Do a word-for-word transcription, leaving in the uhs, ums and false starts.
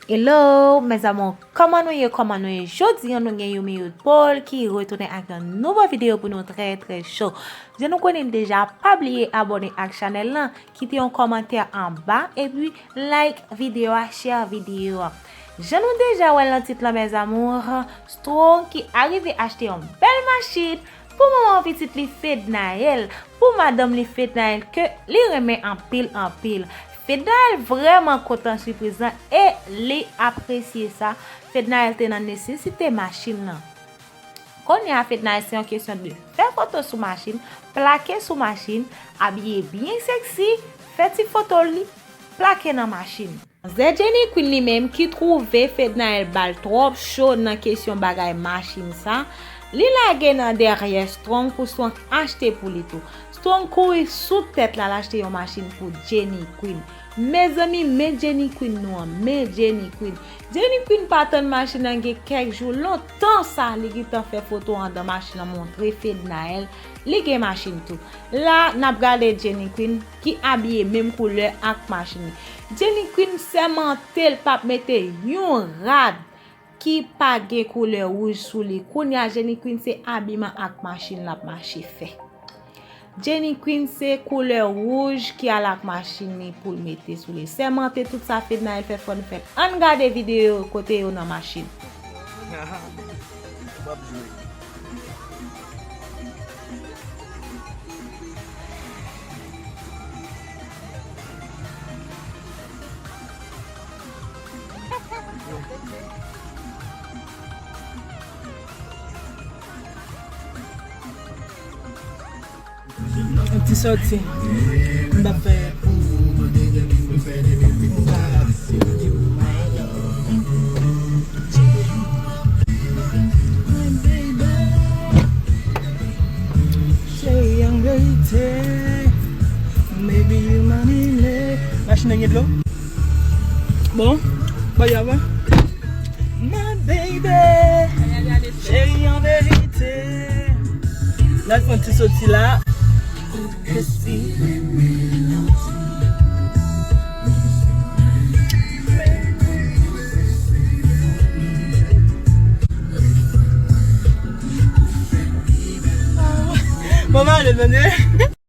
Hello, mes amours, kòman nou ye, kòman nou ye? Jodi a nou gen Youmi Youth Paul ki retounen ak yon nouvo videyo pou nou trè, trè cho. Jan nou konnen l deja, pa bliye abòne ak chanèl lan, kite yon kòmantè anba, epi like videyo a, share videyo a. Jan nou deja wè l nan tit lan, mes amours, Strong ki arive achte yon bèl machin, pou manman pitit li Fednaelle, pou madanm li Fednaelle ke li renmen anpil, anpil. Fednaelle vrèman kontan sipriz lan e li apresye sa. Fednaelle te nan nesesite machin lan. Kounye a Fednaelle se yon kesyon de fè foto sou machin, plake sou machin, abiye byen sexy, fè ti foto li, plake nan machin. Manzè Jenny Queen li menm ki twouve Fednaelle ba l twòp cho nan kesyon bagay machin sa, li lage nan dèyè Strong pou Strong achte pou li tou. Strong kouri sou tèt la, l achte yon machin pou Jenny Queen. Mezanmi, men Jenny Queen nou an, men Jenny Queen. Jenny Queen pa tann machin nan gen kèk jou, lontan sa li gentan fè foto anndan machin nan montre Fednaelle, li gen machin tou. La, n ap gade Jenny Queen ki abiye menm koulè ak machin li. Jenny Queen sèmante l p ap mete yon rad ki pa gen koulè wouj sou li. Kounye a, Jenny Queen se abiman ak machin l ap mache fè. Jenny Queen se koulè wouj ki al ak machin li pou l mete sou li. Sèmante tout sa Fednaelle fè, fò n fè l. Ann gade videyo kote yo nan machin. W ap jwe. Yon ti sòti m t ap fè pou m ta Cheri, an verite, maybe you money me. Machin nan gen dlo? Bon, bay yo avan. My baby, cheri, an verite. N al fè yon ti soti la. Bon, m ale, tande.